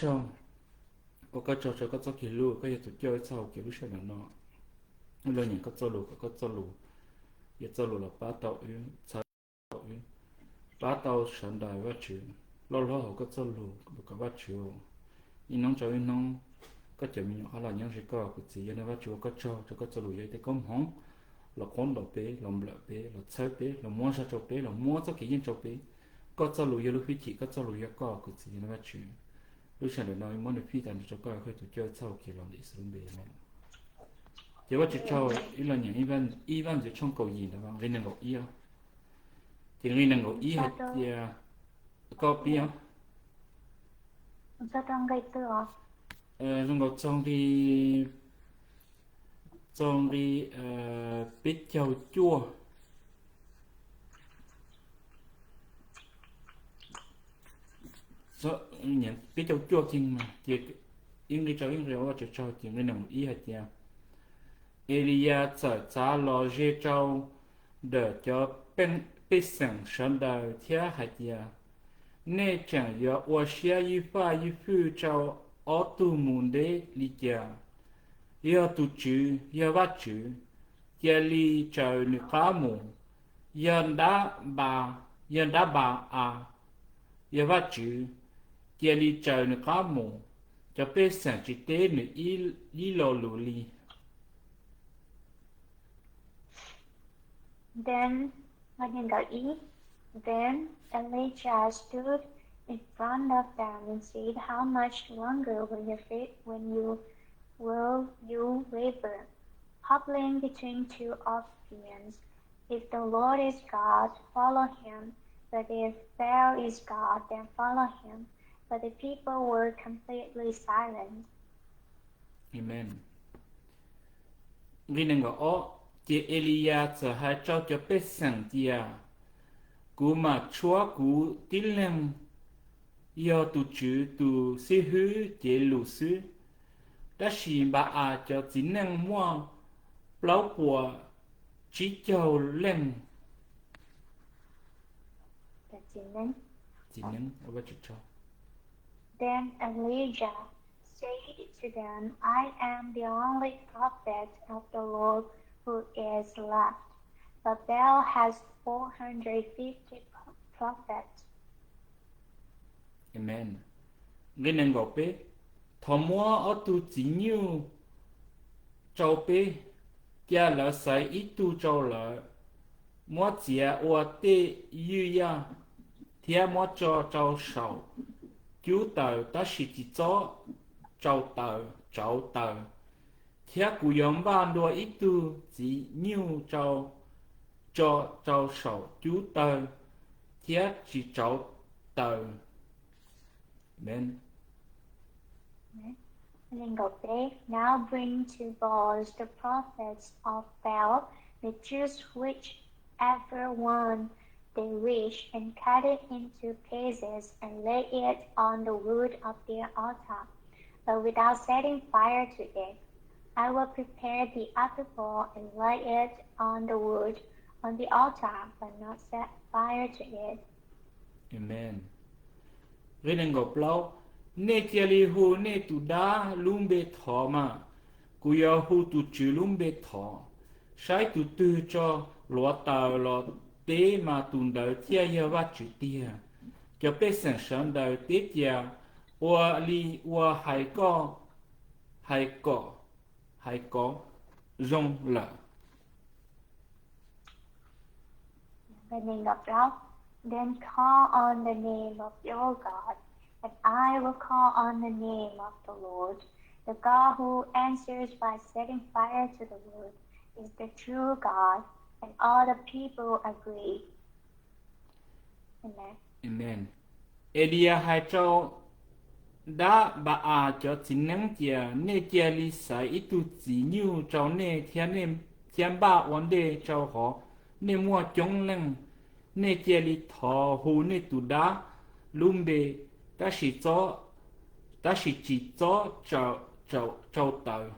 tsaug, ua koj tsaug rau koj txoj kev hlub, koj yog tus coj wb txoj hau kev lub sij hawm no. Wb los nyeem koj txoj lus kom koj txoj lus yog txoj lus los pab tau wb, txhawb tau wb, pab tau sawv daws Vajtswv, loj hlob hauv koj txoj lus kom Vajtswv ib hnub rau ib hnub koj cov me nyuam qab los nyob ze koj. Kuv txiv yog nej Vajtswv, ua koj tsaug rau koj txoj lus yog ib tej koob hmoov los qhuab ntaus peb, los nplawm peb, los txhawb peb, los muab zog rau peb, los muab txoj kev yeej rau peb. Koj txoj lus yog lub hwj chim, koj txoj lus yog koj, kuv txiv yog nej Vajtswv. Lub sij hawm ntawm no muab nws fij tas nrho rau koj, koj tus coj txoj hau kev los ntawm Yexus lub npe. Ces Vajtswv tsaug, ib los nyeem ib Vaj ntxwv tshooj kaum yim ntawd nqe nees nkaum ib. Ces nqe nees nkaum ib hais tias, koj pib os. Zoo nkaus txog nqe, txog nqe peb caug cuaj, peb caug cuaj kiag mas ces ib nqe rau ib nqe ua Vajtswv tsaug. Ces nqe nees nkaum ib hais tias, Eliyas txawm txav los ze rau ntawm cov pej xeem sawv daws thiab hais tias, Nej tseem yuav ua siab ywj faj ywj fwj rau ob tug mus ntev li cas? Yog tus Tswv, yog Vajtswv, cia li raws nws qab mus. Yog dab npa, yog dab npa as, yog Vajtswv, cia li raws nws qab mus. Cov pej xeem tsis teb nws ib lo lus li. Then, then Elijah stood in front of them and said, How much longer will you fa- when you will you waver, hobbling between two opinions? If the Lord is God, follow him, but if Baal is God, then follow him. But the people were completely silent. Amen. Nqe nees nkaum ob, ces Eliyas txawm hais rau cov pej xeem tias, Kuv mam tshuab kuv tib leeg yog tus Tswv tus xib hwb cev lus xwb, tab sis Npa-as cov txiv neej muaj plaub puas tsib caug leej. Txiv neeb. Then Elijah said to them, I am the only prophet of the Lord who is left, but Baal has four hundred fifty prophets. Amen. Nqe nees nkaum peb, thov muab ob tug txiv nyuj rau peb. Cia lawv xaiv ib tug rau lawv, muab txiav ua tej ywj yaj, thiab muab tso rau saum cub taws, tab sis tsis txhob rauv taws, rauv taws. Thiab kuv yuav npaj dua ib tug txiv nyuj rau, tso rau saum cub taws, thiab tsis rauv taws. Amen. Now bring to Baal the prophets of Baal, may choose whichever one they wish, and cut it into pieces and lay it on the wood of their altar, but without setting fire to it. I will prepare the other bowl and lay it on the wood on the altar, but not set fire to it. Amen. Nqe nees nkaum plaub, nej cia li hu nej tus dab lub npe thov mas, kuv yuav hu tus Tswv lub npe thov. Saib tus twg tso hluav taws los teb mas tus ntawd thiaj yog Vajtswv tiag. Cov pej xeem sawv daws teb tias, ua li uas hais koj, hais kom, hais kom zoo lawm. Then call on the name of your God, and I will call on the name of the Lord. The God who answers by setting fire to the wood is the true God. And all the people agreed. Amen. Amen. Elias hais rau dab Npa-as cov txiv neeb tias, nej cia li xaiv ib tug txiv nyuj rau nej thiab npaj ua ntej rau hov. Nej muaj coob leej, nej cia li thov hu nej tus dab lub npe, tab sis tsis txhob rauv taws.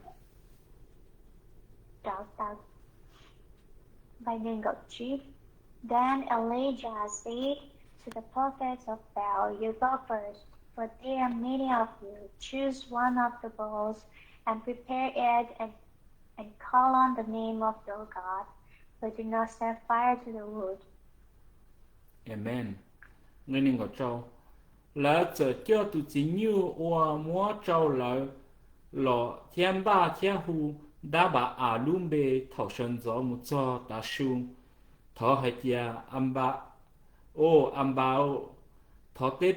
Then Elijah said to the prophets of Baal, You go first, But there are many of you. Choose one of the bulls and prepare it and, and call on the name of your God, but do not set fire to the wood. Amen. Nqe nees nkaum rau. Lawv txawm coj tus txiv nyuj uas muab rau lawv los thiab npaj thiab hu Dab Npa-as lub npe thaum sawv ntxov mus txog tav su, thov hais tias, Anpa-as, Anpa-as, thov teb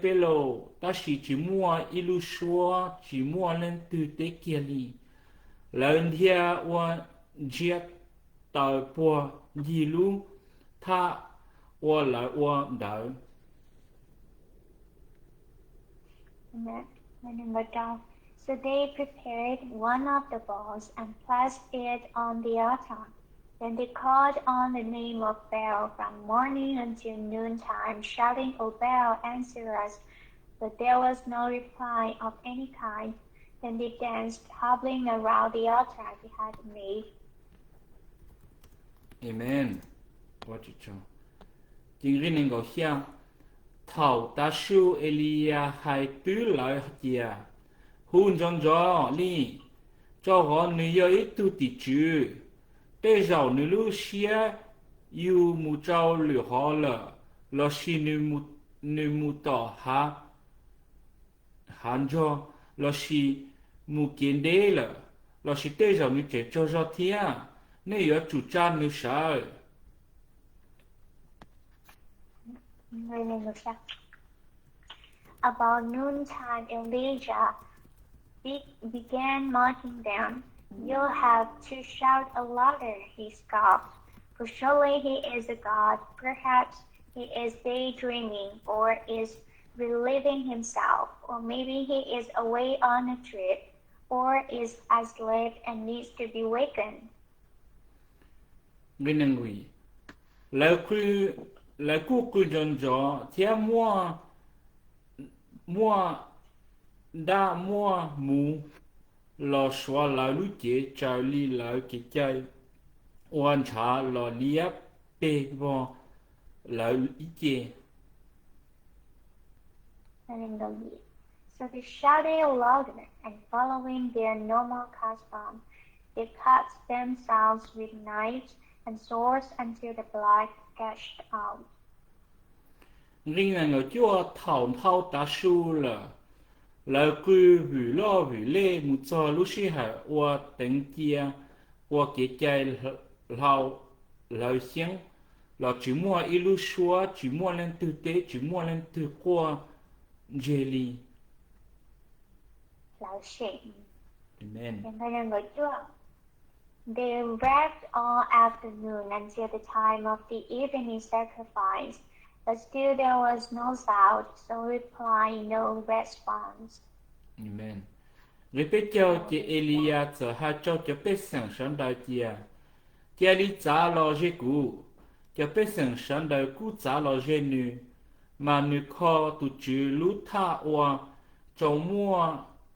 peb lauj! Tab sis tsis muaj ib lub suab, tsis muaj leej twg teb kiag li. Lawv dhia ua ntsiab taws puag ncig lub thaj uas lawv ua ntawd. So they prepared one of the bulls and placed it on the altar. Then they called on the name of Baal from morning until noontime, shouting, O Baal, answer us! But there was no reply of any kind. Then they danced, hobbling around the altar they had made. Amen. Ces nqe nees nkaum xya. Thaum tav su Eliyas hais twb lawv hais tias, Hu ntsov ntsov li, rau qhov nws yog ib tug tim tswv. Tej zaum nws lub siab yug mus rau lwm hov lawm, lossis nws mus tom hav nrog, lossis mus kev deb lawm, lossis tej zaum nws tseem tsaug zog thiab. Nej yuav tsum tsa nws sawv. About noontime, Elijah be- began mocking them. You have to shout louder, he scoffed. For surely he is a god. Perhaps he is daydreaming or is relieving himself, or maybe he is away on a trip, or is asleep and needs to be wakened. Nqe nees nkaum, lawv kuj qw ntsov ntsov thiab muaj dab muaj muv los suav lawv lub cev raws li lawv kev cai uas ntshav los liab pes vog lawv ib ce. So they shouted louder, and following their normal custom, they cut themselves with knives and swords until the blood gushed out. Nqe nees nkaum cuaj, thaum ntau tav su lawm, lawv qw vwm loj vwm lej mus txog lub sij hawm ua teev cia ua kev cai hlau lawv xyeeb, los tsis muaj ib lub suab, tsis muaj leej twg teb, tsis muaj leej twg quaj ntseg li. Amen. They wept all afternoon until the time of the evening sacrifice, but still there was no sound, so reply, no response. Amen. Nqe peb caug, ces Eliyas txawm hais rau cov pej xeem sawv daws tias, Cia li txav los ze kuv. Cov pej xeem sawv daws kuj txav los ze nws, mas nws kho tus Tswv lub thaj uas tsaus muaj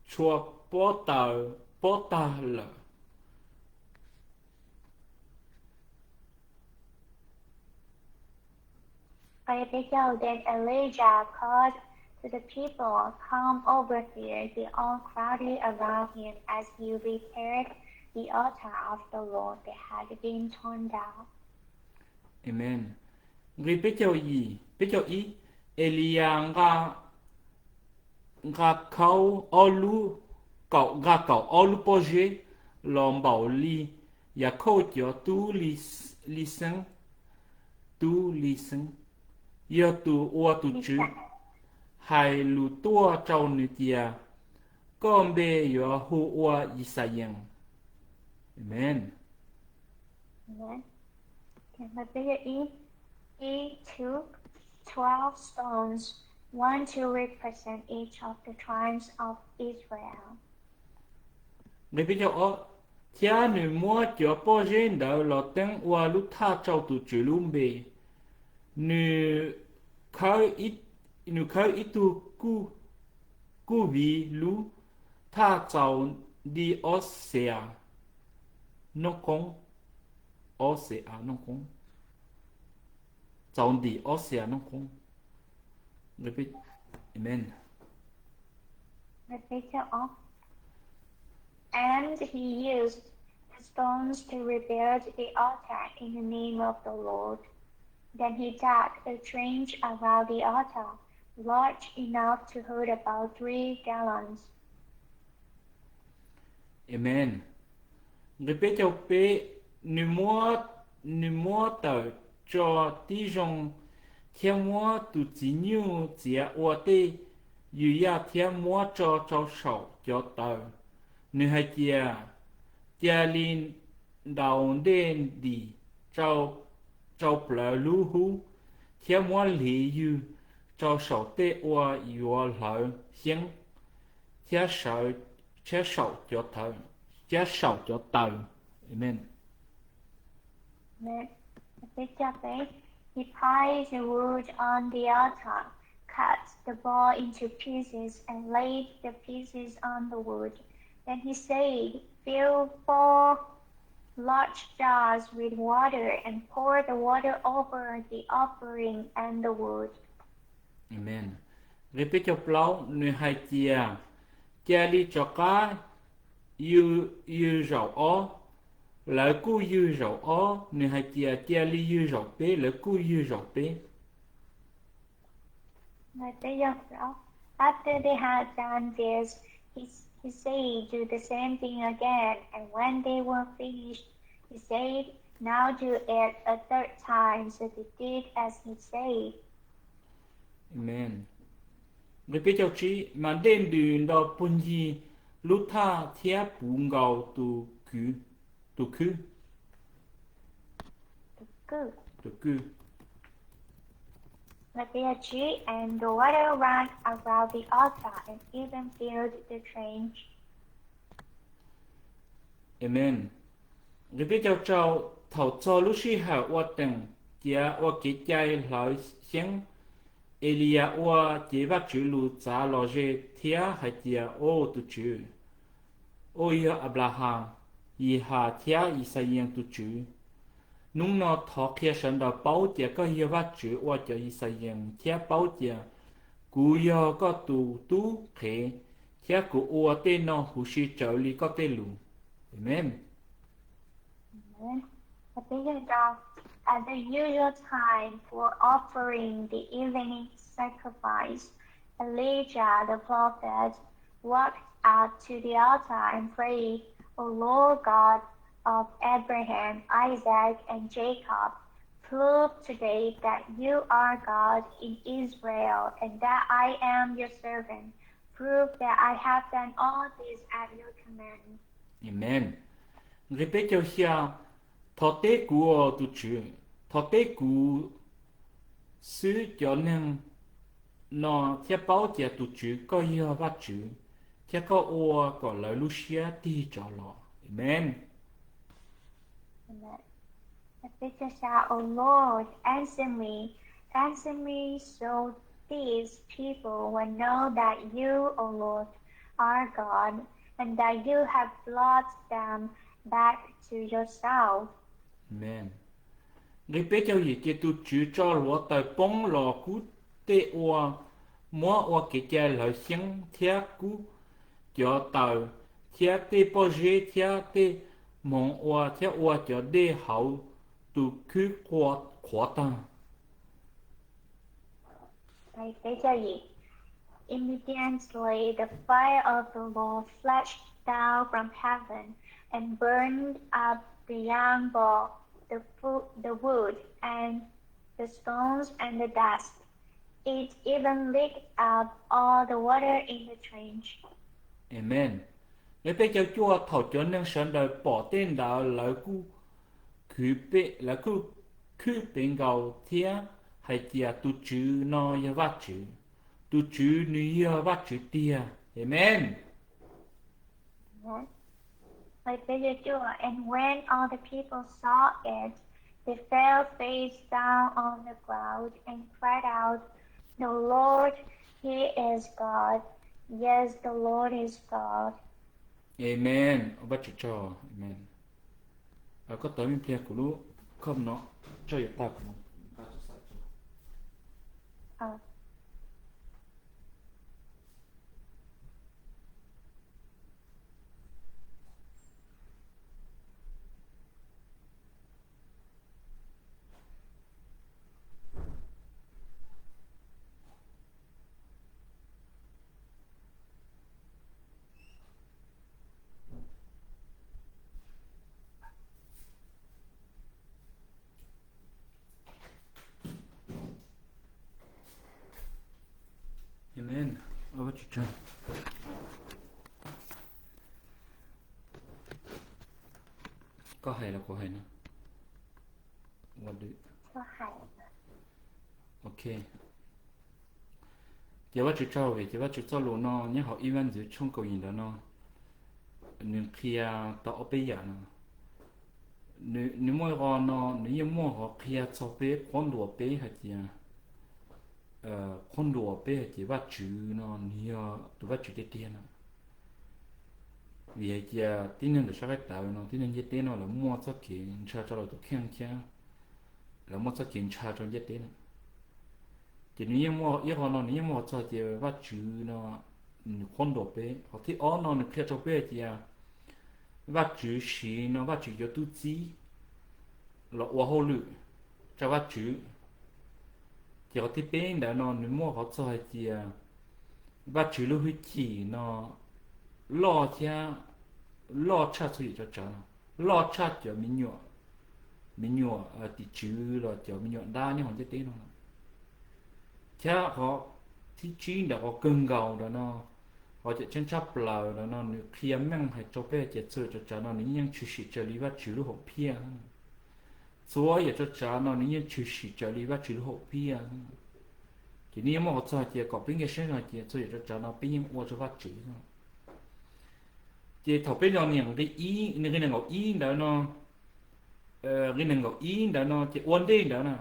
tshua pob tag lawm. Then Elijah called to the people, Come over here. They all crowded around him as he repaired the altar of the Lord that had been torn down. Amen. Nqe peb caug ib, peb caug ib, Eliyas nqa kaum ob lub, nqa kaum ob lub pob zeb los npaum li Yakhauj cov tub li xeeb, tub li xeeb, yog tus uas tus Tswv hais lus tuaj rau nws tias, Koj npe yuav hu ua Yixayees. Amen. He took twelve stones, one to represent each of the tribes of Israel. Nqe peb caug ob, thiab nws muab cov pob zeb ntawd los teeb ua lub thaj rau tus Tswv lub npe. Nws khawb ib tug kuj viv lub thaj txaus nti ob xeas noob qoob, ob xeas noob qoob, txaus nti ob xeas noob qoob. Amen. And he used the stones to rebuild the altar in the name of the Lord. Then he dug a trench around the altar, large enough to hold about three gallons. Amen. Nqe peb caug peb, nws muab, nws muab tawm tso tib zoo, thiab muab tus txiv nyuj txiav ua tej yws yaj thiab muab tso rau saum cov taws. Nws hais tias, cia li ntaus ntej ntim rau plawv lub hub, thiab muab hliv ywg rau saum tej uas yuav hlawv xyeeb, thiab sawv, thiab saum cov taws, thiab saum cov taws. Amen. He piled the wood on the altar, cut the board into pieces, and laid the pieces on the wood. Then he said, fill four large jars with water and pour the water over the offering and the wood. Amen. Nqe peb caug plaub, nws hais tias, cia li rov qab ywg, ywg zaum ob. Lawv kuj ywg zaum ob. Nws hais tias, cia li ywg zaum peb. Lawv kuj ywg zaum peb. After they had done this, he, he said, do the same thing again. And when they were finished, he said, now do it a third time. So they did as he said. Amen. Nqe peb caug tsib, mas dej ntws nto puag ncig lub thaj thiab puv nkaus tus kwj, tus kwj, tus kwj. And the water ran around the altar and even filled the trench. Amen. Nqe peb caug rau, thaum txog lub sij hawm ua teem ciav ua kev cai hlawv xyeeb, Eliyas ua cev Vajtswv lus txav los ze thiab hais tias, o tus Tswv, o yog Anplahas, Yihas thiab Yixayees tus Tswv, hnub no thov qhia sawv daws paub tias koj yog Vajtswv ua cov Yixayees thiab paub tias kuv yog koj tus tub qhev, thiab kuv ua tej no huv si raws li koj tej lus. Amen. At the usual time for offering the evening sacrifice, Elijah the prophet walked up to the altar and prayed, O Lord God of Abraham, Isaac, and Jacob, prove today that you are God in Israel, and that I am your servant. Prove that I have done all this at your command. Amen. Nqe peb caug xya, thov teb kuv, o tus Tswv, thov teb kuv xwb cov neeg no thiaj paub tias tus Tswv koj yog Vajtswv, thiab koj ua kom lawv lub siab tig rov los. Amen. O Lord, answer me, answer me, so these people will know that you, O Lord, are God, and that you have brought them back to yourself. Amen. Nqe peb caug yim, ces tus Tswv tso hluav taws poob los kub tej uas muab ua kev cai hlawv xyeeb thiab kub cov taws thiab tej pob zeb thiab tej hmoov ua thiab ua cov dej hauv tus khwb qhuav tag. Immediately the fire of the Lord flashed down from heaven and burned up the young boar, the, fu- the wood, and the stones and the dust. It even licked up all the water in the trench. Amen. Nqe peb caug cuaj, thaum cov neeg sawv daws pom tej ntawd lawv kuj khwb pe, lawv kuj khwb pe nkaus thiab hais tias tus Tswv no yog Vajtswv. Tus Tswv nws yog Vajtswv tiag. Amen. And when all the people saw it, they fell face down on the ground and cried out, The Lord, He is God. Yes, the Lord is God. Amen. Ua Vajtswv tsaug. Amen. Koj tos me pliag kuv lub khom no tso yuav tag kuv. Koj hais los kuv hais no? Ok. Ces Vajtswv tsaug vim ces Vajtswv txoj lus no nyob hauv ib Vaj ntxwv tshooj kaum yim ntawd no, nws qhia tau ob peb yam no. Nws muaj ib qho no nws yeej muaj qhov qhia txog peb qhuab ntuas peb hais tias, qhuab ntuas peb hais tias Vajtswv no nws yog tus Vajtswv tiag tiag no. Vim hais tias tib neeg ntawm sab qaib tawv no, tib neeg ntiaj teb no lawv muaj txoj kev ntshaw rau lawv tus kheej thiab lawv muaj txoj kev ntshaw rau ntiaj teb no. Ces nws yeej muaj ib qho no nws yeej muaj qhov txog hais tias Vajtswv no nws qhuab ntuas peb. Qhov thib ob no nws qhia rau peb hais tias Vajtswv siv no Vajtswv cov tub txib los ua hauj lwm rau Vajtswv. Ces qhov thib peb ntawd no nws muaj qhov txog hais tias Vajtswv lub hwj chim no loj thiab loj tshaj txhua yam cov tsav no, loj tshaj cov me nyuam, me nyuam tim tswv los cov me nyuam dab nyob hauv ntiaj teb no. Thiab qhov thib tsib ntawd qhov kawg nkaus ntawd no, qhov cawm tseeb tshaj plaws ntawd no nws qhia meej hais rau peb hais tias txhua yam cov tsav no nws yeej tshwm sim raws li Vajtswv lub hom phiaj. Txhua yam cov tsav no nws yeej tshwm sim raws li Vajtswv lub hom phiaj. Ces nws yeej muaj qhov txog hais tias kom peb nkag siab hais tias txhua yam cov tsav no peb yeej ua rau Vajtswv. Ces thaum peb los nqe, nqe nees nkaum ib ntawd no, nqe nees nkaum ib ntawd no ces ua ntej ntawd na,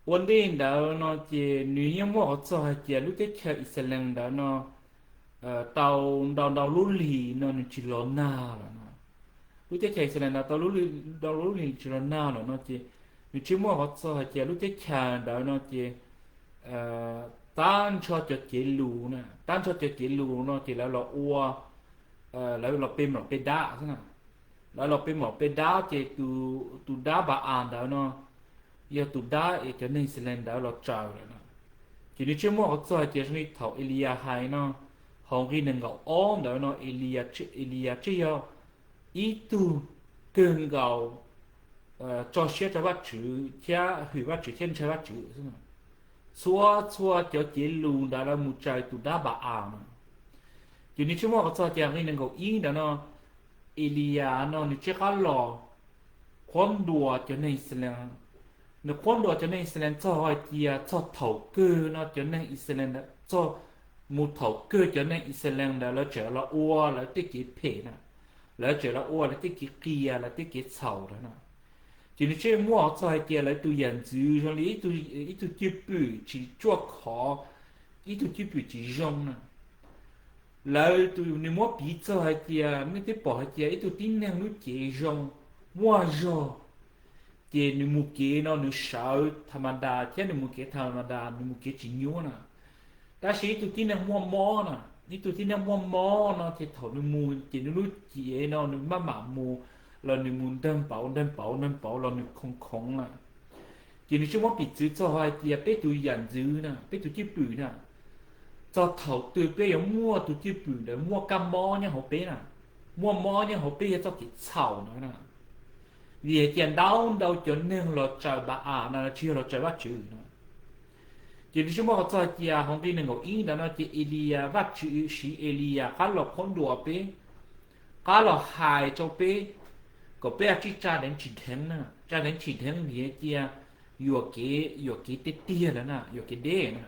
ua ntej ntawd no ces nws yeej muaj qhov txog hais tias lub teb chaws Yixalayees ntawd no tau ntau ntau lub hlis no nws tsis los nag lawm no. Lub teb chaws Yixalayees ntawd tau ntau lub hlis tsis los nag lawm no ces nws tsis muaj qhov txog hais tias lub teb chaws ntawd no ces tab ntsho cov cev lus na, tab ntsho cov cev lus no ces lawv los ua, lawv los pe mlom pe dab xwb na. Lawv los pe mlom pe dab ces tus dab Npa-as ntawd no yog tus dab es cov neeg Yixalayees ntawd los tsaws lawm no. Ces nws tsis muaj qhov txog hais tias zoo li thaum Eliyas hais no, hauv nqe nees nkaum ob ntawd no Eliyas tsis yog ib tug kawg nkaus tso siab rau Vajtswv thiab hwm Vajtswv thiab ntshai Vajtswv xwb. Txhua txhua cov cev lus ntawd lawv mus tsaws tus dab Npa-as no. Ces nws tsis muaj qhov txog hais tias nqe nees nkaum ib ntawd no Eliyas no nws tsis qab los qhuab ntuas cov neeg Yixalayees. Nws qhuab ntuas cov neeg Yixalayees txog hais tias txog thaum kawg no cov neeg Yixalayees ntawd txog mus thaum kawg cov neeg Yixalayees ntawd lawv tseem los ua lawv tej kev phem na, lawv tseem los ua lawv tej kev qias lawv tej kev txhaum lawm no. Ces nws tsis muaj qhov txog hais tias lawv tus yam ntxwv zoo li ib tug cwj pwm tsis tsuaj khov, ib tug cwj pwm tsis zoo na. Lawv tus nws muab piv txog hais tias nej twb pom hais tias ib tug tib neeg lub cev zoo, muaj zog, ces nws mus kev no nws sawv tha ma das thiab nws mus kev tha ma das nws mus kev tsis nyuaj na. Tab sis ib tug tib neeg muaj mob na, ib tug tib neeg muaj mob no ces thaum nws mus ces nws lub cev no nws maj mam mus los nws mus nrag pauv nrag pauv nrag pauv los nws khoov khoov na. Ces nws tsis muab piv txwv txog hais tias peb tus yam ntxwv na, peb tus cwj pwm na, txog thaum twg peb yuav muaj tus cwj pwm ntawd muaj kab mob nyob hauv peb na, muaj mob nyob hauv peb yog txoj kev txhaum ntawd na. Vim hais tias ntau ntau cov neeg los tsaws Npa-as no tsis yog los tsaws Vajtswv no. Ces nws tsis muab qhov txog hais tias hauv nqe nees nkaum ib ntawd no ces Eliyas, Vajtswv siv Eliyas qab los qhuab ntuas peb, qab los hais rau peb kom peb ua tsij tsa deev tsim dheev na, tsa deev tsim dheev vim hais tias yuam kev, yuam kev tiag tiag lawm na, yuam kev deb na.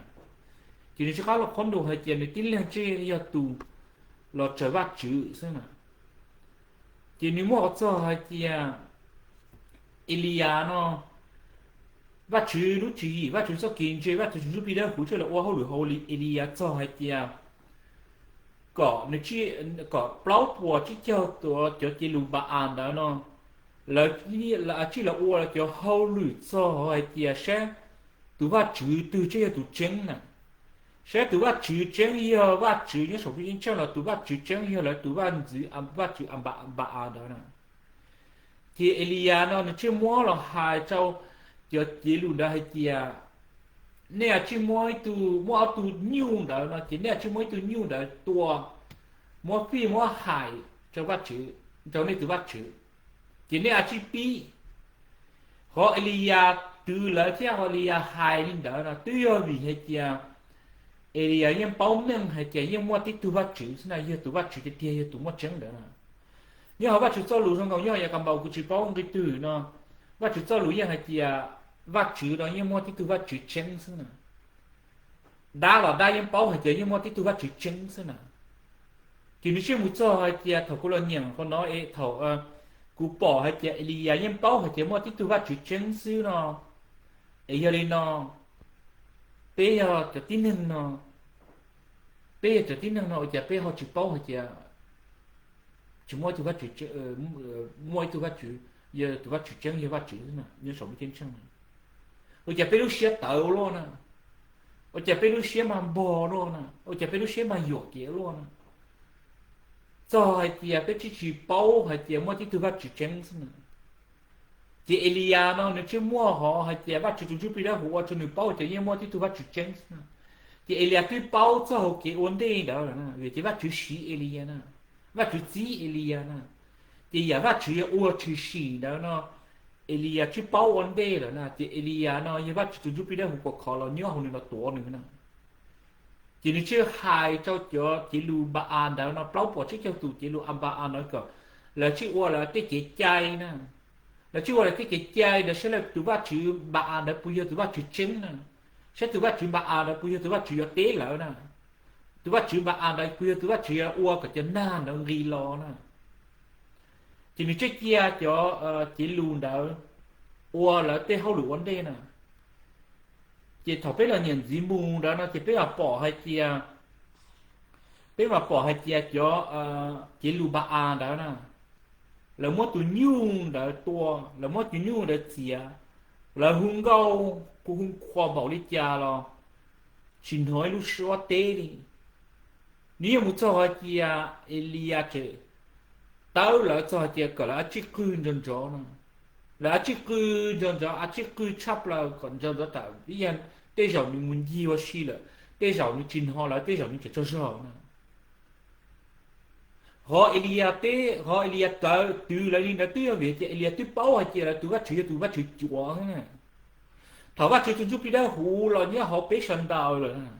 Ces nws tsis qab los qhuab ntuas hais tias nws tib leeg tsis yog tus los tsaws Vajtswv xwb na. Ces nws muab qhov txog hais tias Eliyas no, Vajtswv lub tswv yim, Vajtswv txoj kev ntse, Vajtswv lub plig dawb huv tsis los ua hauj lwm hauv Eliyas txog hais tias kom nws, kom plaub puas tsib caug tus cov cev lus Npa-as ntawd no, lawv, lawv tsij los ua lawv cov hauj lwm txog hais tias saib tus Vajtswv twg tseeb yog tus tseeb na. Saib tus Vajtswv tseeb yog Vajtswv nyob saum ntuj ceeb tsheej los tus Vajtswv tseeb yog lawv tus vaj ntxwv, Vajtswv Npa-as ntawd na. Ces Eliyas no nws tsis muab los hais rau cov cev lus ntawd hais tias nej tsis muab ib tug, muab ob tug nyuj ntawd no ces nej tsis muab ib tug nyuj ntawd tua, muab fij muab hais rau Vajtswv, rau nej tus Vajtswv, ces nej tsis pib. Qhov Eliyas twv lawv thiab qhov Eliyas hais li ntawd no twb yog vim hais tias Elias yeej paub meej hais tias yeej muaj tib tug Vajtswv xwb na, yog tus Vajtswv tiag tiag, yog tus muaj tseeb ntawd na. Nyob hauv Vajtswv txoj lus zoo nkaus nyob hauv Yakaunpaus kuv tsis paub nqe twg no, Vajtswv txoj lus yeej hais tias Vajtswv no yeej muaj tib tug Vajtswv tseeb xwb na. Dab los dab yeej paub hais tias yeej muaj tib tug Vajtswv tseeb xwb na. Ces nws thiaj mus txog hais tias thaum kuv los nyeem qhov no es thaum kuv pom hais tias Eliyas yeej paub hais tias muaj tib tug Vajtswv tseeb xwb no, es yog li no, peb yog cov tib neeg no, peb yog cov tib neeg no ua cas peb ho tsis paub hais tias tsis muaj ib tug Vajtswv, muaj ib tug Vajtswv, yog tus Vajtswv tseeb yog Vajtswv xwb na, nyob saum lub ceeb tsheej na? Ua cas peb lub siab tawv ua luaj na? Ua cas peb lub siab mas npog luaj na? Ua cas peb lub siab mas yuam kev ua luaj na? Txog hais tias peb tsis tsis paub hais tias muaj tib tug Vajtswv tseeb xwb na. Ces Eliyas no nws tsis muaj hov hais tias Vajtswv tus Ntsuj Plig Dawb Huv ua rau nws paub tias yeej muaj tib tug Vajtswv tseeb xwb na. Ces Eliyas twb paub txoj hau kev ua ntej ntawd lawm na, vim tias Vajtswv siv Eliyas na, Vajtswv txib Eliyas na. Ces yam Vajtswv yog ua tshwm sim ntawd no, Eliyas twb paub ua ntej lawm na. Ces Eliyas no yog Vajtswv tus Ntsuj Plig Dawb Huv kom khov los nyob hauv nws los tuav nws na. Ces nws thiaj hais rau cov cev lus Npa-as ntawd no, plaub puas tsib caug tus cev lus Npa-as ntawd kom lawv thiaj ua lawv tej kev cai na. Lawv thiaj ua lawv tej kev cai ntawd saib lawv tus vaj tswv Npa-as ntawd puas yog tus vaj tswv tseeb na, saib tus vaj tswv Npa-as ntawd puas yog tus vaj tswv yuav teb lawv na, tus vaj tswv Npa-as ntawd puas yog tus vaj tswv yuav ua kom cov nag ntawd nqis los na. Ces nws thiaj cia cov cev lus ntawd ua lawv tej hauj lwm ua ntej na. Ces thaum peb los nyeem ntxiv mus ntawd no ces peb mam pom hais tias, peb mam pom hais tias cov cev lus Npa-as ntawd na, lawv muab tus nyuj ntawd tua, lawv muab tus nyuj ntawd txiav, lawv hu nkauj, hu qhuas npaum li cas los tsis hnov ib lub suab teb li. Nws yeej mus txog hais tias Eliyas tseem tawb lawv txog hais tias kom lawv ua tsij qw nrov nrov no, lawv ua tsij qw nrov nrov, ua tsij qw tshaj plaws kom nrov nrov tas ib yam, tej zaum nws mus ncig ua si lawm, tej zaum nws tsis hnov lawv, tej zaum nws tseem tsaug zog na. Qhov Eliyas teb, qhov Eliyas tawv twv lawv li ntawd twb yog vim tias Eliyas twb paub hais tias lawv tus vaj tswv yog tus vaj tswv cuav xwb na. Thaum Vaj Tswv tus Ntsuj Plig Dawb Huv los nyob hauv peb sawv daws lawm na,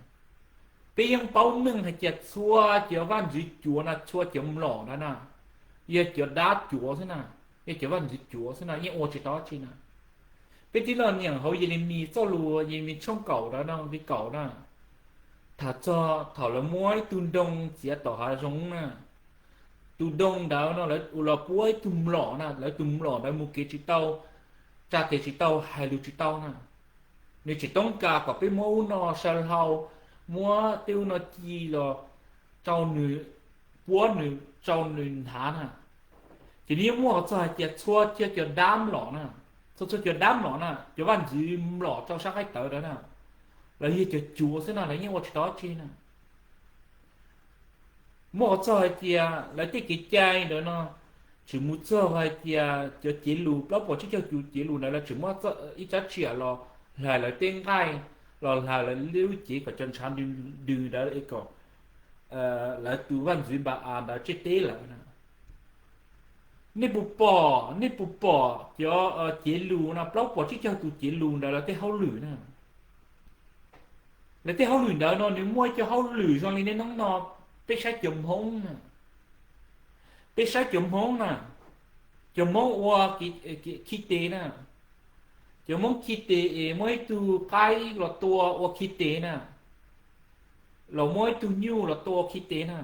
peb yeej paub meej hais tias txhua cov vaj ntxwv cuav na, txhua cov mlom ntawd na, yog cov dab cuav xwb na, yog cov vaj ntxwv cuav xwb na, yeej ua tsis tau dab tsi na. Peb tib los nyeem hauv Yelemis txoj lus, Yelemis tshooj kaum ntawd no, nqe kaum na, tham txog thaum lawv muab ib tug nroog txiav tom hav zoov na, tus nroog ntawd no lawv los puab ib tug mlom na, lawv tus mlom ntawd mus kev tsis tau, tsa tes tsis tau, hais lus tsis tau na. Nws tseem toob kas kom peb muab ub no saw hlau, muab tej ub no ci los rau nws, puab nws, rau nws hnav na. Ces nws yeej muaj qhov txog hais tias txhua cov dab mlom na, txhua txhua cov dab mlom na, cov vaj ntxwv mlom rau sab qaib tawv ntawd na, lawv yog cov cuav xwb no, lawv yeej ua tsis tau dab tsi na. Muaj qhov txog hais tias lawv tej kev cai ntawd no, tseem mus txog hais tias cov cev lus plaub puas tsib caug tus cev lus ntawd lawv tseem muab ib rab tsiam los hlais lawv tej nqaij, los hlais lawv lub cev kom cov ntshav ntws ntws ntawd es kom lawv tus vaj ntxwv Npa-as ntawd tsiab teb lawm na. Nej puas pom, nej puas pom cov cev lus no, plaub puas tsib caug tus cev lus ntawd lawv tej hauj lwm na? Lawv tej hauj lwm ntawd no nws muaj ib co hauj lwm zoo li niaj hnub no, peb saib cov Hmoob na, peb saib cov Hmoob na, cov Hmoob ua khi tes na, cov Hmoob khi tes es muab ib tug qaib los tua ua khi tes na, los muab ib tug nyuj los tua khi tes na,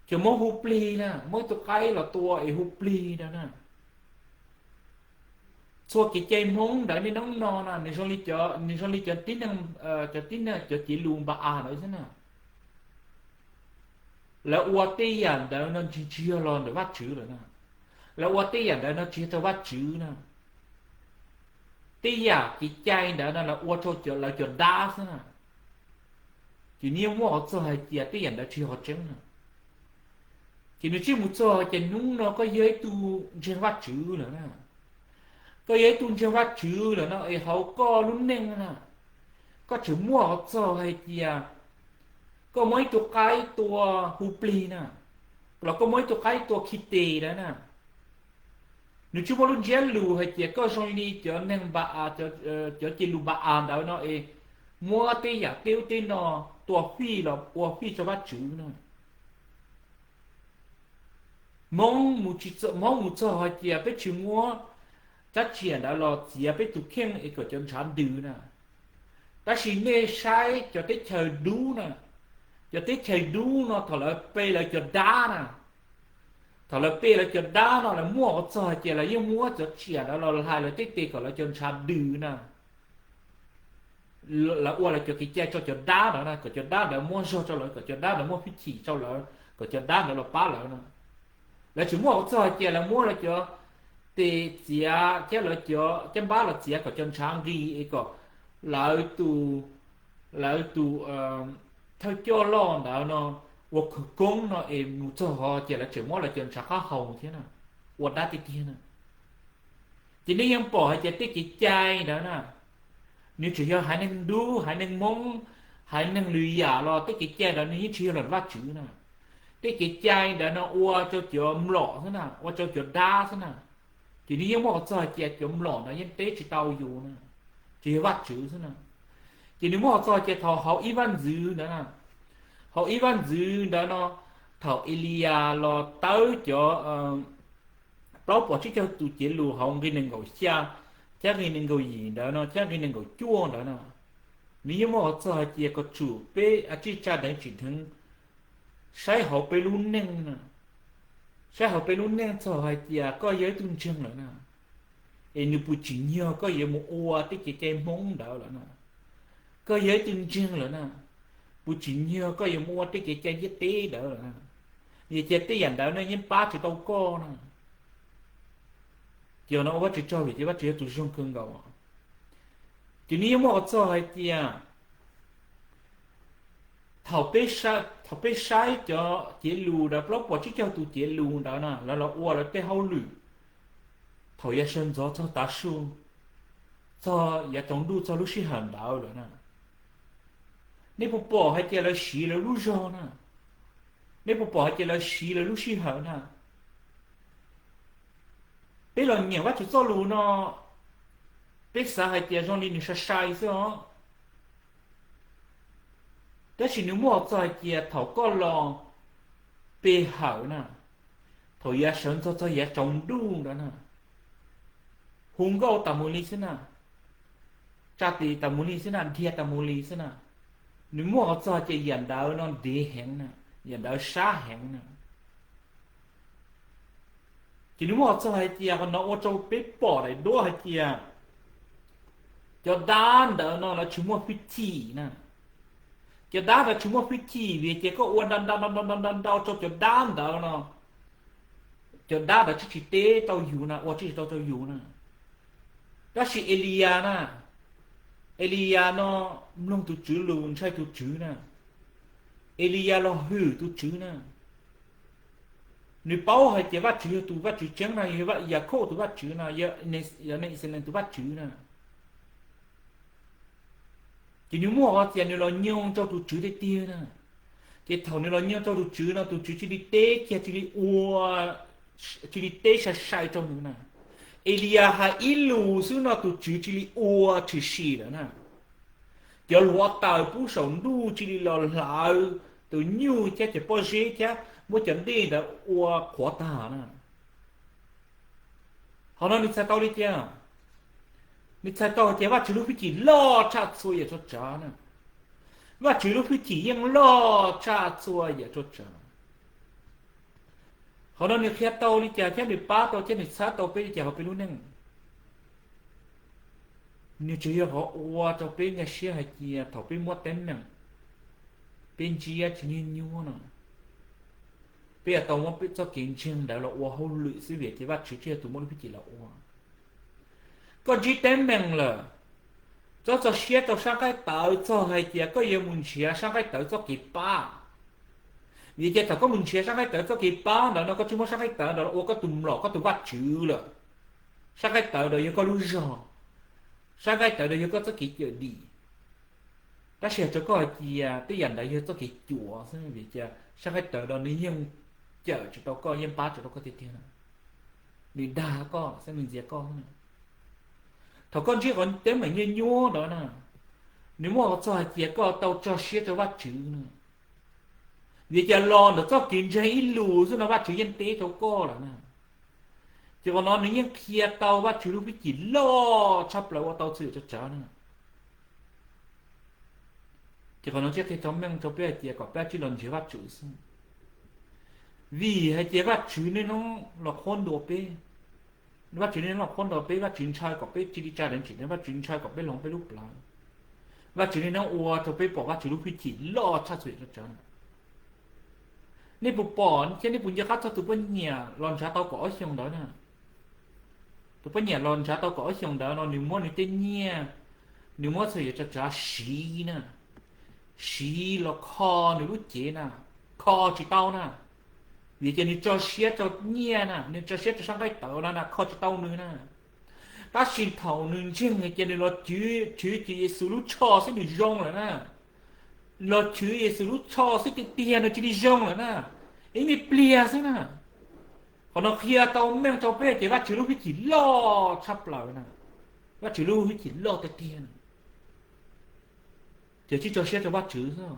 cov Hmoob hu plig na, muab ib tug qaib los tua es hu plig ntawd na. Txhua kev cai Hmoob ntawd niaj hnub no na, nws zoo li cov, nws zoo li cov tib neeg, cov tib neeg cov cev lus Npa-as ntawd xwb na. Lawv ua tej yam ntawd no tsis, tsis yog los ntawm Vajtswv lawm na. Lawv ua tej yam ntawd no tsis yog rau Vajtswv na. Tej yam kev cai ntawd no lawv ua rau lawv cov dab xwb na. Ces nws yeej muaj qhov txog hais tias tej yam ntawd tsis yog qhov tseeb na. Ces nws thiaj mus txog hais tias hnub no koj yog ib tug ntseeg Vajtswv lawm na. Koj yog ib tug ntseeg Vajtswv lawm no es hauv koj lub neej na, koj tseem muaj qhov txog hais tias koj muab ib tug qaib tua hu plig na, los koj muab ib tug qaib tua khi tes ntawd na. Nws tsis muaj lub ntsiab lus hais tias koj zoo li cov neeg Npa-as, cov cev lus Npa-as ntawd no es muab tej yam tej ub tej no tua fij los ua fij rau Vajtswv na. Hmoob mus txog hais tias peb tsis muab rab riam ntawd los txiav peb tus kheej es kom cov ntshav ntws na. Tab sis nej saib cov teb chaws dub na, cov teb chaws dub no thaum lawv pe lawv cov dab na, thaum lawv pe lawv cov dab no lawv muaj qhov txog hais tias lawv yeej muab cov riam ntawd los hlais lawv tej tes kom lawv cov ntshav ntws na. Lawv ua lawv cov kev cai rau cov dab ntawd na, kom cov dab ntawd muab zog rau lawv, kom cov dab ntawd muaj fwj chim rau lawv, kom cov dab ntawd los pab lawv na. Lawv tsis muaj qhov txog hais tias lawv muab lawv cov tes txiav thiab lawv cov caj npab los txiav kom cov ntshav nqis es kom lawv tus, lawv tus thawj coj loj ntawd no ua khawv koob no es mus txog hos ces lawv tseem muab lawv cov ntshav qab hau thiab na, ua dab tiag tiag na. Ces nej yeej pom hais tias tej kev cai ntawd na, nws tseem yog haiv neeg dub, haiv neeg Hmoob, haiv neeg lwm yam los tej kev cai ntawd nws yeej tsis yog los Vajtswv na. Tej kev cai ntawd no ua rau cov mlom xwb na, ua rau cov dab xwb na. Ces nws yeej muaj qhov txog hais tias cov mlom ntawd yeej teb tsis tau yus na, tsis yog Vajtswv xwb na. Ces nws muaj qhov txog hais tias thaum hauv ib vaj ntxwv ntawd na, hauv ib vaj ntxwv ntawd no, thaum Eliyas los tawb cov plaub puas tsib caug tus cev lus hauv nqe nees nkaum xya thiab nqe nees nkaum yim ntawd no thiab nqe nees nkaum cuaj ntawd no, nws yeej muaj qhov txog hais tias kom tsum peb ua tsij tsa deev tsim dheev saib hauv peb lub neej na, saib hauv peb lub neej txog hais tias koj yog ib tug ntseeg lawm na, es nws puas tsim nyog koj yuav mus ua tej kev cai Hmoob ntawd lawm na. Koj yog ib tug ntseeg lawm na, puas tsim nyog koj yuav mus ua tej kev cai ntiaj teb ntawd lawm na. Vim tias tej yam ntawd ne yeej pab tsis tau koj na. Ces no ua Vajtswv tsaug vim tias Vajtswv yog tus zoo kawg nkaus. Ces nws yeej muaj qhov txog hais tias thaum peb saib cov cev lus ntawd, plaub puas tsib caug tus cev lus ntawd na, lawv los ua lawv tej hauj lwm thaum yav sawv ntxov txog tav su, txog yav tsaus ntuj txog lub sij hawm ntawd lawm na. Nej puas pom hais tias lawv siv lawv lub zog na? Nej puas pom hais tias lawv siv lawv lub sij hawm na? Peb los nyeem Vajtswv txoj lus no, peb xav hais tias zoo li nws sai sai xwb os. Tab sis nws muaj qhov txog hais tias thaum koj los pe hawm na, thaum yav sawv ntxov txog yav tsaus ntuj ntawd na, hu nkauj tas mus li xwb na, tsa tes tas mus li xwb na, dhia tas mus li xwb na, nws muaj qhov txog hais tias yam ntawd no ntev heev na, yam ntawd sab heev na. Ces nws muaj qhov txog hais tias qhov no ua rau peb pom daim duab hais tias cov dab ntawd no lawv tsis muaj fwj chim na. Cov dab ntawd tsis muaj fwj chim vim tias koj ua ntau ntau ntau ntau ntau ntau rau cov dab ntawd no, cov dab ntawd tsis tsis teb tau yus na, ua tsis tsis tau rau yus na. Tab sis Eliyas na, Eliyas no mloog tus Tswv lus, ntshai tus Tswv na. Eliyas los hwm tus Tswv na. Nws paub hais tias Vajtswv yog tus Vajtswv tseeb na, yog Yakhauj tus Vajtswv na, yog Nexilees tus Vajtswv na. Ces nws muaj qhov tias nws los nyoo rau tus Tswv tiag tiag na. Ces thaum nws los nyoo rau tus Tswv no tus Tswv cia li teb kiag, cia li ua, cia li teb sai sai rau nws na. Eliyas hais ib lus xwb no tus Tswv cia li ua tshwm sim lawm na. Cov hluav taws pub saum ntuj cia li los hlawv tus nyuj thiab cov pob zeb thiab muab cov dej ntawd ua qhuav tag na. Qhov no nws txhais tau li cas? Nws txhais tau hais tias Vajtswv lub hwj chim loj tshaj txhua yam tsov tsav na. Vajtswv lub hwj chim yeej loj tshaj txhua yam tsov tsav. Qhov no nws qhia tau li cas thiab nws pab tau thiab nws txhawb tau peb li cas hauv peb lub neej? Nws tsuas yog qhov ua rau peb nkag siab hais tias thaum peb muab teeb meem, peb ntsiab tsis nyuaj nyuaj no, peb yuav tau muab peb txoj kev ntseeg ntawd los ua hauj lwm xwb vim tias Vajtswv tsis yog tus muaj lub hwj chim los ua. Koj ntsib teeb meem lawm, txhob txo siab rau sab nqaij tawv txog hais tias koj yuav mus nrhiav sab nqaij tawv txoj kev pab. Vim tias thaum koj mus nrhiav sab nqaij tawv txoj kev pab ntawd no koj tsis muab sab nqaij tawv ntawd los ua koj tus mlom koj tus vaj tswv lawm. Sab nqaij tawv ntawd yog koj lub zog, sab nqaij tawv ntawd yog koj txoj kev cawm dim. Tab sis hais rau koj hais tias tej yam ntawd yog txoj kev cuav xwb vim tias sab nqaij tawv ntawd nws yeej cawm tsis tau koj, yeej pab tsis tau koj tiag tiag na. Nws dag koj xwb, nws ntxias koj xwb na. Thaum koj ntsib qhov teeb meem nyuaj nyuaj ntawd na, Nws muab hais txog hais tias koj tau tso siab rau Vajtswv na. Vim tias los ntawm txoj kev ntseeg ib lus xwb no Vajtswv yeej teb rau koj lawm na. Ces qhov no nws yeej qhia tau Vajtswv lub hwj chim loj tshaj plaws ua tau txhua yam tso tsawv na. Ces qhov no thiaj qhia tau meej rau peb hais tias kom peb tsij los ntseeg Vajtswv xwb. Vim hais tias Vajtswv niaj hnub los qhuab ntuas peb. Vajtswv niaj hnub los qhuab ntuas peb, Vajtswv ntshai kom peb cia li tsa daim tsim, Vajtswv ntshai kom peb hloov peb lub plawv. Vajtswv niaj hnub ua rau peb pom Vajtswv lub hwj chim loj tshaj txhua yam tso tsawv na. Nej puas pom thiab nej puas nco qab txog tus poj niam los ntshav tau kaum ob xyoos ntawd na? Tus poj niam los ntshav tau kaum ob xyoos ntawd no nws muab nws tej nyiaj, nws muab txhua yam tso tsawv siv na, siv los kho nws lub cev na, kho tsis tau na. Vim tias nws tso siab rau nyiaj na, nws tso siab rau sab nqaij tawv no na, kho tsis tau nws na. Tab sis thaum nws ntseeg hais tias nws los chwv, chwv Tswv Yexus lub tsho xwb nws zoo lawm na. Los chwv Yexus lub tsho xwb tiag tiag nws cia li zoo lawm na. Ib me pliag xwb na. Qhov no qhia tau meej rau peb tias Vajtswv lub hwj chim loj tshaj plaws na. Vajtswv lub hwj chim loj tiag tiag na. Ces tsij tso siab rau Vajtswv xwb.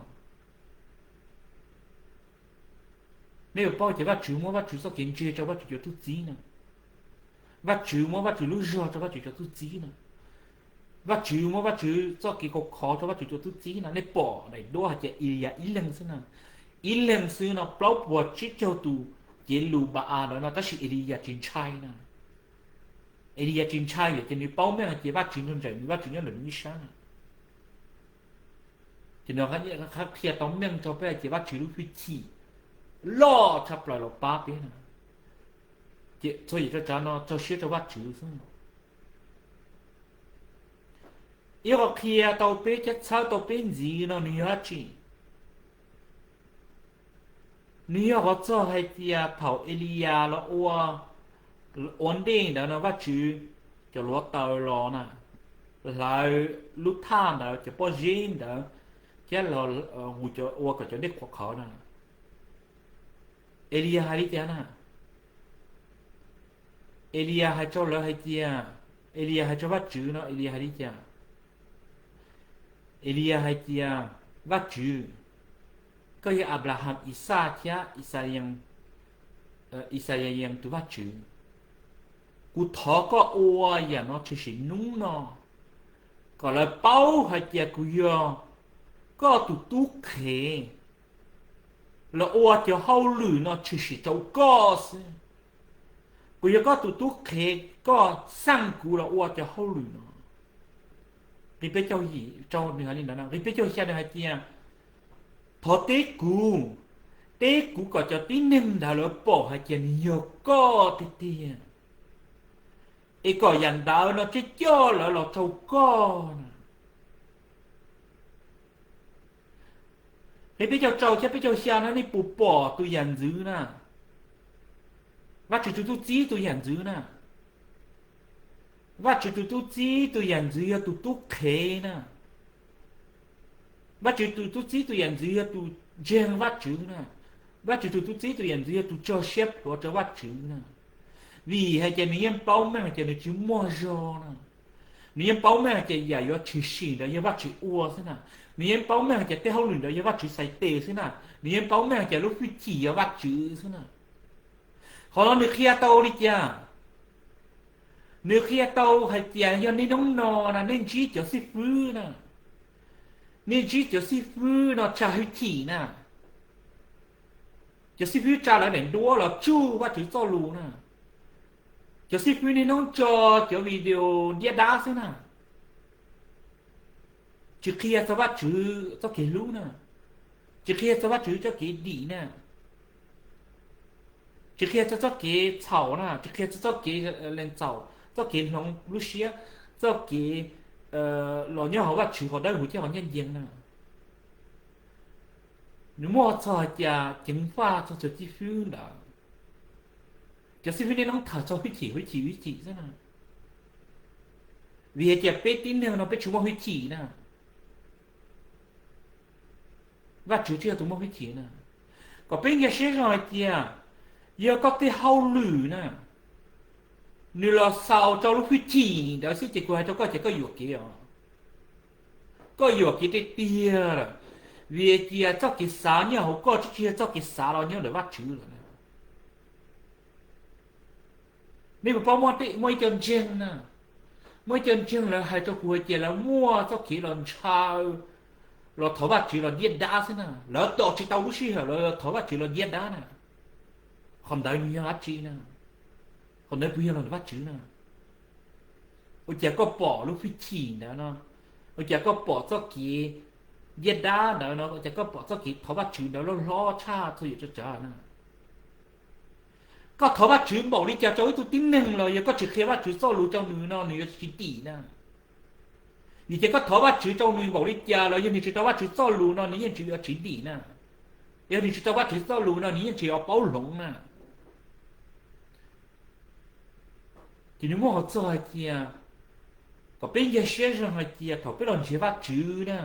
Nej yuav paub tias Vajtswv muab Vajtswv txoj kev ntse rau Vajtswv cov tub txib na. Vajtswv muab Vajtswv lub zog rau Vajtswv cov tub txib na. Vajtswv muab Vajtswv txoj kev khov khov rau Vajtswv cov tub txib na. Nej pom daim duab hais tias Eliyas ib leeg xwb na, ib leeg xwb no plaub puas tsib caug tus cev lus Npa-as ntawd no, tab sis Eliyas tsis ntshai na. Eliyas tsis ntshai vim tias nws paub meej hais tias Vajtswv nrog nraim nws, Vajtswv nyob ntawm nws ib sab na. Ces nws qhia tau meej rau peb hais tias Vajtswv lub hwj chim loj tshaj plaws los pab peb na. Ces txhua yam tso tsawv no tso siab rau Vajtswv xwb. Ib qho qhia tau peb thiab txhawb tau peb ntxiv no nws yog dab tsi? Nws yog qhov txog hais tias thaum Eliyas los ua, ua ntej ntawd no Vajtswv cov hluav taws los na, hlawv lub thaj ntawd cov pob zeb ntawd thiab los ua kom cov dej qhuav qhawv na. Eliyas hais li cas na? Eliyas hais rau lawv hais tias, Eliyas hais rau Vajtswv no Eliyas hais li cas? Eliyas hais tias, Vajtswv, koj yog Anplaham, Ixaj thiab Ixayees tus Vajtswv. Kuv thov koj ua yam no tshwm sim hnub no, kom lawv paub hais tias kuv yog koj tus tub qhev los ua cov hauj lwm no tshwm sim rau koj xwb. Kuv yog koj tus tub qhev, koj xaj kuv los ua cov hauj lwm no. Nqe peb caug yim rau nws hais li ntawd, nqe peb caug xya nws hais tias, thov teb kuv, teb kuv kom cov tib neeg ntawd lawv pom hais tias nws yog koj tiag tiag, es kom yam ntawd no thiaj coj lawv los rau koj na. Nqe peb caug rau thiab peb caug xya no nej puas pom tus yam ntxwv na? Vajtswv tus tub txib tus yam ntxwv na. Vajtswv tus tub txib tus yam ntxwv yog tus tub qhev na. Vajtswv tus tub txib tus yam ntxwv yog tus ntseeg Vajtswv na. Vajtswv tus tub txib tus yam ntxwv yog tus tso siab plhuav rau Vajtswv na. Vim hais tias nws yeej paub meej hais tias nws tsis muaj zog na. Nws yeej paub meej hais tias yam yuav tshwm sim ntawd yog Vajtswv ua xwb na. Nws yeej paub meej hais tias tej hauj lwm ntawd yog Vajtswv xaiv tes xwb na. Nws yeej paub meej hais tias lub hwj chim yog Vajtswv xwb na. Qhov no nws qhia tau li cas? Nws qhia tau hais tias yog niaj hnub no na nej ntsib cov xib fwb na, nej ntsib cov xib fwb no tsa hwj chim na. Cov xib fwb tsa lawv daim duab los tsuj Vajtswv txoj lus na. Cov xib fwb niaj hnub tso cov video diab dab xwb na. Tsis qhia txog Vajtswv txoj kev hlub na, tsis qhia txog Vajtswv txoj kev dim na, tsis qhia txog txoj kev txhaum na, tsis qhia txog txoj kev lees txhaum, txoj kev hloov lub siab, txoj kev los nyob hauv Vajtswv qhov dawb huv thiab qhov ncaj ncees na. Nws muaj txog hais tias ceev faj txog cov xib fwb ntawd. Cov xib fwb niaj hnub tham txog hwj chim, hwj chim, hwj chim xwb na. Vim hais tias peb tib neeg no peb tsis muaj hwj chim na. Vajtswv tsis yog tus muaj hwj chim na. Kom peb nkag siab zog hais tias yog koj tej hauj lwm na, nws los xaus rau lub hwj chim ntawd xwb ces kuv hais rau koj ces koj yuam kev os. Koj yuam kev tiag tiag lawm, vim cia txoj kev xav nyob hauv koj tsis yog txoj kev xav los nyob ntawm Vajtswv lawm. Nej puas paub muaj ib co ntseeg na, muaj ib co ntseeg lawv hais rau kuv hais tias lawv muaj txoj kev los ntshaw, los thov Vajtswv los diaj dab xwb na, lawv tos tsis tau lub sij hawm los thov Vajtswv los diaj dab na. Qhov ntawd nws yog dab tsi na? Qhov ntawd puas yog los ntawm Vajtswv na? Ua cas koj pom lub hwj chim ntawd no, ua cas koj pom txoj kev diaj dab ntawd no, ua cas koj pom txoj kev thov Vajtswv ntawd loj hlob tshaj txhua yam tsav tsav na? Koj thov Vajtswv npaum li cas rau ib tug tib neeg los yog koj tsis qhia Vajtswv txoj lus rau nws no nws yuav tsis dim na. Vim ces koj thov Vajtswv rau nws npaum li cas los yog nws tsis rau Vajtswv txoj lus no nws yeej tsis yuav tsis dim na. Yog nws tsis rau Vajtswv txoj lus no nws yeej tsis yuav paub hloov na. Ces nws muaj qhov txog hais tias, kom peb nkag siab zoo hais tias thaum peb los nrhiav Vajtswv na,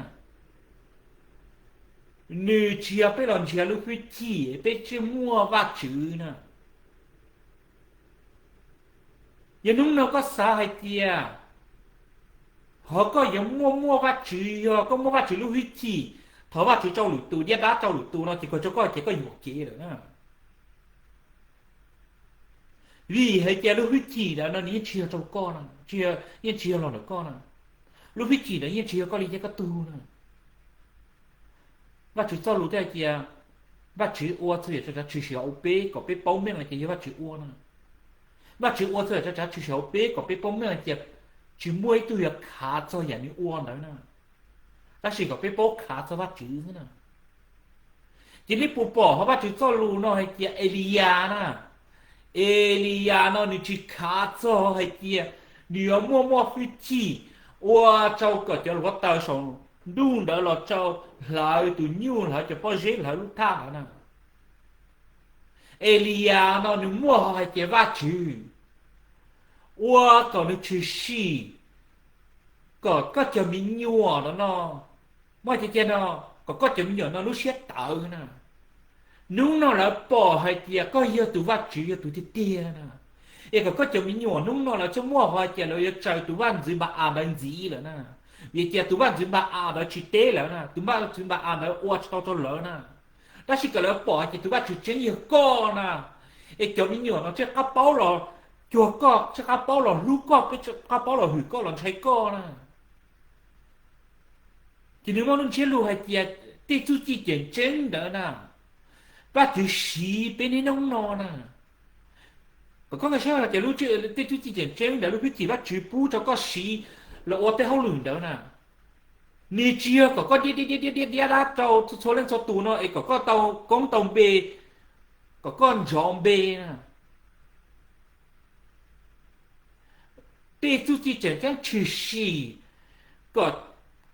nws tsis yog peb los nrhiav lub hwj chim peb thiaj muaj Vajtswv na. Yog hnub no koj xav hais tias ho koj yuav muaj muaj Vajtswv, yog koj muaj Vajtswv lub hwj chim, thov Vajtswv rau lwm tus, diaj dab rau lwm tus no ces koj tso koj ces koj yuam kev lawm na. Vim hais tias lub hwj chim ntawd no nws yeej tsis yog rau koj na, yeej tsis yog los ntawm koj na. Lub hwj chim ntawd yeej tsis yog koj li thiab koj tug na. Vajtswv txoj lus thiaj hais tias Vajtswv ua txhua yam tsav tsav tshwm sim hauv peb kom peb paub meej hais tias yog Vajtswv ua na. Vajtswv ua txhua yam tsav tsav tshwm sim hauv peb kom peb paub meej hais tias tsis muaj ib tug yuav khav txog yam nws ua ntawd na, tab sis kom peb paub khav txog Vajtswv xwb na. Ces nej puas pom hauv Vajtswv txoj lus no hais tias Eliyas na, Eliyas no nws tsis khav txog hais tias nws yuav muaj muaj hwj chim ua rau kom cov hluav taws saum ntuj ntawd los rau hlawv tus nyuj, hlawv cov pob zeb, hlawv lub thaj ntawd na. Eliyas no nws muaj hais tias Vajtswv ua kom nws tshwm sim kom koj cov me nyuam no no, muaj tiag tiag no, kom koj cov me nyuam no lub siab tawv na. Hnub no lawv pom hais tias koj yog tus Vajtswv yog tus tiag tiag na, es kom koj cov me nyuam hnub no lawv thiaj muaj hais tias lawv yuav tsaws tus vaj ntxwv Npa-as ntawd ntxiv lawm na. Vim tias tus vaj ntxwv Npa-as ntawd tsis teb lawv na, tus vaj ntxwv Npa-as ntawd ua tsis tau rau lawv na. Tab sis kom lawv pom hais tias tus Vajtswv tseeb yog koj na, es cov me nyuam no thiaj qab paub los cuag koj, thiaj qab paub los hlub koj, thiaj qab paub los hwm koj, los ntshai koj na. Ces nws muaj lub ntsiab lus hais tias tej txuj ci tseem ceeb ntawd na, Vajtswv siv peb niaj hnub no na. Kom koj nkag siab hais tias tej txuj ci tseem ceeb ntawd, lub hwj chim Vajtswv pub rau koj siv los ua tej hauj lwm ntawd na, nws tsis yog kom koj diaj diaj diaj diaj diaj dab rau txhua leej txhua tus no es kom koj tau koob tau npe, kom koj nrov npe na. Tej txuj ci tseem ceeb tshwm sim kom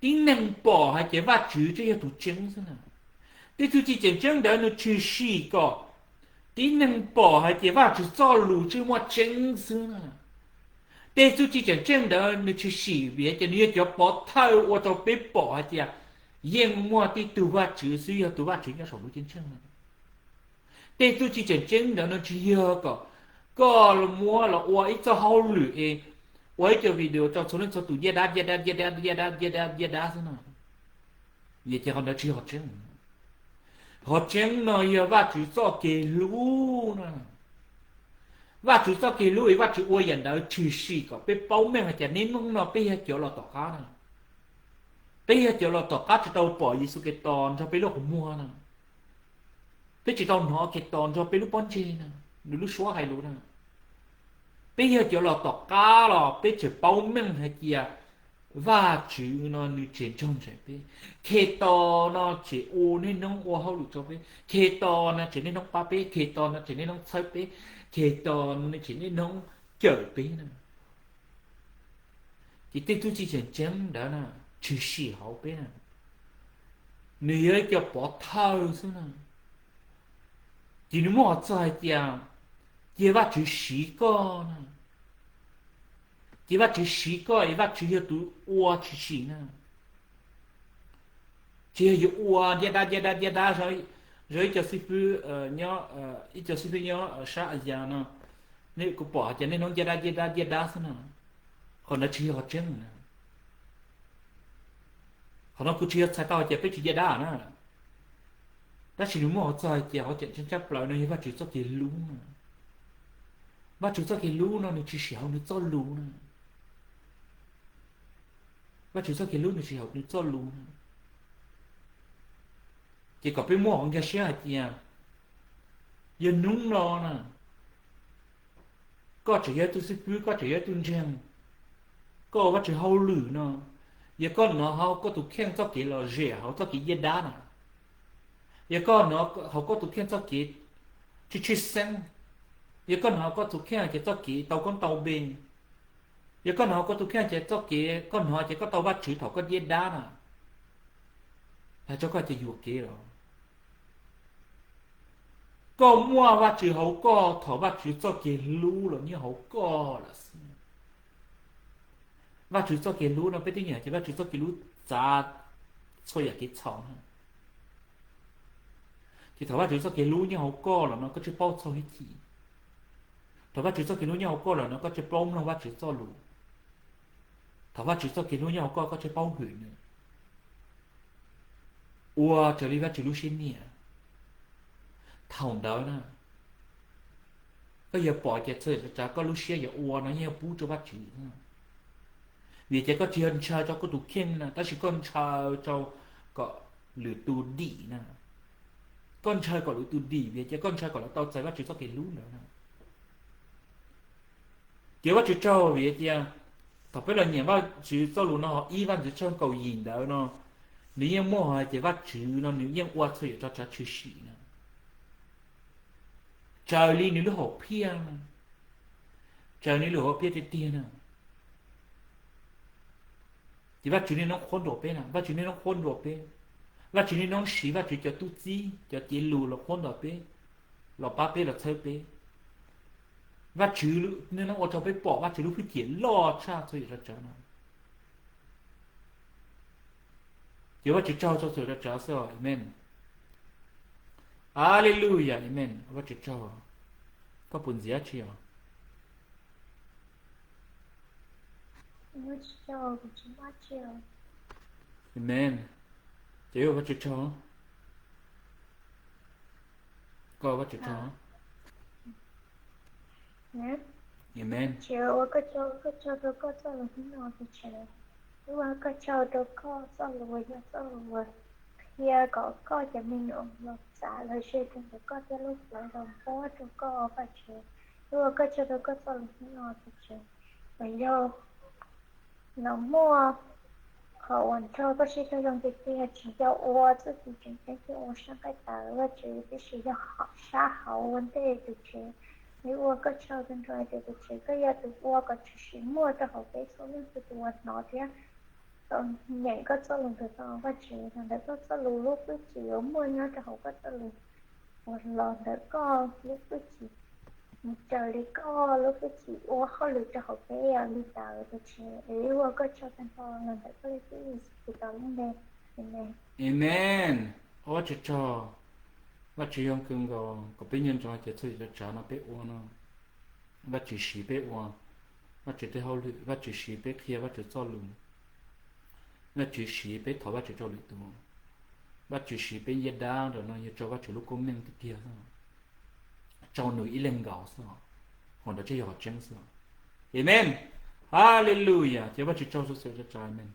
tib neeg pom hais tias Vajtswv twb yog tus tseeb xwb na. Tej txuj ci tseem ceeb ntawd nws tshwm sim kom tib neeg pom hais tias Vajtswv txoj lus twb muaj tseeb xwb na. Tej txuj ci tseem ceeb ntawd nws tshwm sim vim hais tias nws yog cov pov thawj ua rau peb pom hais tias yeej muaj tib tug Vajtswv xwb, yog tus Vajtswv nyob saum ntuj ceeb tsheej na. Tej txuj ci tseem ceeb ntawd no tsis yog kom koj muab los ua ib txoj hauj lwm es ua ib co video rau txhua leej txhua tus diaj dab diaj dab diaj dab diaj dab diaj dab diaj dab xwb no. Vim tias qhov ntawd tsis yog qhov tseeb. Qhov tseeb no yog Vajtswv txoj kev hlub no. Vajtswv txoj kev hlub es Vajtswv ua yam ntawd tshwm sim kom peb paub meej hais tias niaj hnub no peb yog cov los tom qab na. Peb yog cov los tom qab tsis tau pom Yexus Khetos nrog peb lub qhov muag na. Peb tsis tau hnov Khetos nrog peb lub pob ntseg na, nws lub suab hais lus na. Peb yog cov los tom qab los peb tseem paub meej hais tias Vajtswv no nws tseem nrog nraim peb. Khetos no tseem ua niaj hnub ua hauj lwm rau peb. Khetos no tseem niaj hnub pab peb. Khetos no tseem niaj hnub txhawb peb. Khetos no tseem niaj hnub cawm peb na. Ces tej txuj ci tseem ceeb ntawd na tshwm sim hauv peb na, nws yog ib co pov thawj xwb na. Ces nws muab hais txog hais tias cia Vajtswv siv koj na, cia Vajtswv siv koj es Vajtswv yog tus ua tshwm sim na. Tsis yog yuav ua diaj dab diaj dab diaj dab zoo ib co xib fwb nyob, ib co xib fwb nyob sab Asia no, nej kuv pom hais tias niaj hnub diaj dab diaj dab diaj dab xwb no. Qhov ntawd tsis yog qhov tseeb na. Qhov no kuv tsis yog txhais tau hais tias peb tsis caj dab na, tab sis nws muaj qhov txog hais tias qhov tseem ceeb tshaj plaws no yog Vajtswv txoj kev hlub na. Vajtswv txoj kev hlub no nws tsis sim haum nws txoj lus na. Vajtswv txoj kev hlub nws tsis haum nws txoj lus na. Ces kom peb muaj qhov nkag siab hais tias yog hnub no na, koj tseem yog ib tug xib fwb, koj tseem yog ib tug ntseeg, koj ua Vajtswv hauj lwm no, yog koj hnov hauv koj tus kheej txoj kev lom zem hauv txoj kev caj dab na, yog koj hnov hauv koj tus kheej txoj kev tshwj tshwj xeeb, yog koj hnov hauv koj tus kheej hais tias txoj kev tau koob tau npe, yog koj hnov hauv koj tus kheej hais tias txoj kev koj hnov hais tias koj tau Vajtswv thaum koj caj dab na, hais rau koj hais tias yuam kev los. Koj muaj Vajtswv hauv koj thaum Vajtswv txoj kev hlub los nyob hauv koj lawm xwb. Vajtswv txoj kev hlub no peb twb nyiam hais tias Vajtswv txoj kev hlub txav txhua yam kev txhaum na. Ces thaum Vajtswv txoj kev hlub nyob hauv koj lawm no koj tsis paub txhawj hwj chim. Thaum Vajtswv txoj kev hlub nyob hauv koj lawm no koj tsis paub mloog Vajtswv txoj lus. Thaum Vajtswv txoj kev hlub nyob hauv koj koj tsis paub hwm nws, ua raws li Vajtswv lub siab nyiam. Thaum ntawd na, koj yuav pom ces txhua yam tsav koj lub siab yuav ua no yeej yog pub rau Vajtswv. Vim tias koj tsis yog ntshaw rau koj tus kheej na, tab sis koj ntshaw rau kom lwm tus dim na. Koj ntshaw kom lwm tus dim vim tias koj ntshaw kom lawv tau txais Vajtswv txoj kev hlub ntawd na. Ces Vajtswv tsaug vim tias thaum peb los nyeem Vajtswv txoj lus no, ib Vaj ntxwv tshooj kaum yim ntawd no, nws yeej muaj hais tias Vajtswv no nws yeej ua txhua yam rau tsav tshwm sim na. Raws li nws lub hom phiaj, raws li lub hom phiaj tiag tiag na. Ces Vajtswv niaj hnub qhuab ntuas peb na, Vajtswv niaj hnub qhuab ntuas peb. Vajtswv niaj hnub siv Vajtswv cov tub txib cov cev lus los qhuab ntuas peb, los pab peb los txhawb peb. Vajtswv niaj hnub ua rau peb pom Vajtswv lub hwj chim loj tshaj txhua yam tsav tsav no. Ces Vajtswv tsaug txhua yam tsav tsav xwb os. Amen. Aleluya, amen. Vajtswv tsaug. Koj puas ntxiv dab tsi os? Amen. Ces ua Vajtswv tsaug. Koj ua Vajtswv tsaug. Amen. Tswv, ua koj tsaug, koj tsaug rau koj txoj lus hnub no tus Tswv. Wb ua koj tsaug rau koj txoj lus uas yog txoj lus uas qhia kom koj cov me nyuam los txav los ze rau ntawm koj thiab lub plawv los npuab rau koj Vajtswv. Wb ua koj tsaug rau koj txoj lus hnub no tus Tswv. Mas yog los muaj qhov uas nrog koj sib raug zoo tiag tiag tsis yog ua txuj ci tseem ceeb thiab ua sab nqaij tawv Vajtswv, tiam sis yog sab hauv ua ntej tus Tswv. Wb ua koj tsaug tag nrho tias tus Tswv koj yog tus ua kom tshwm sim muaj rau hauv peb txhua leej txhua tus uas hnov thiab tau nyeem koj txoj lus ntawd tau Vajtswv, los ntawm koj txoj lus lub hwj chim uas muaj nyob rau hauv koj txoj lus uas los ntawm koj lub hwj chim, mus raws li koj lub hwj chim ua hauj lwm rau hauv peb yog li ntawd tus Tswv. Es wb ua koj tsaug tag nrho los ntawm koj leej txiv Yexus Khetos lub npe. Amen. Amen. Ua Vajtswv tsaug. Vajtswv zoo kawg nkaus kom peb nco ntsoov hais tias txhua yam tsav tsav no peb ua no, Vajtswv siv peb ua, Vajtswv tej hauj lwm, Vajtswv siv peb qhia Vajtswv txoj lus, Vajtswv siv peb thov Vajtswv rau lwm tus, Vajtswv siv peb ncaj dab ntawm no yog rau Vajtswv lub koob meej tiag tiag xwb, rau nws ib leeg nkaus xwb, hom ntawd tsis yog hom tseeb xwb. Amen. Haleluya. Ces Vajtswv tsaug txhua yam tsav tsav. Amen.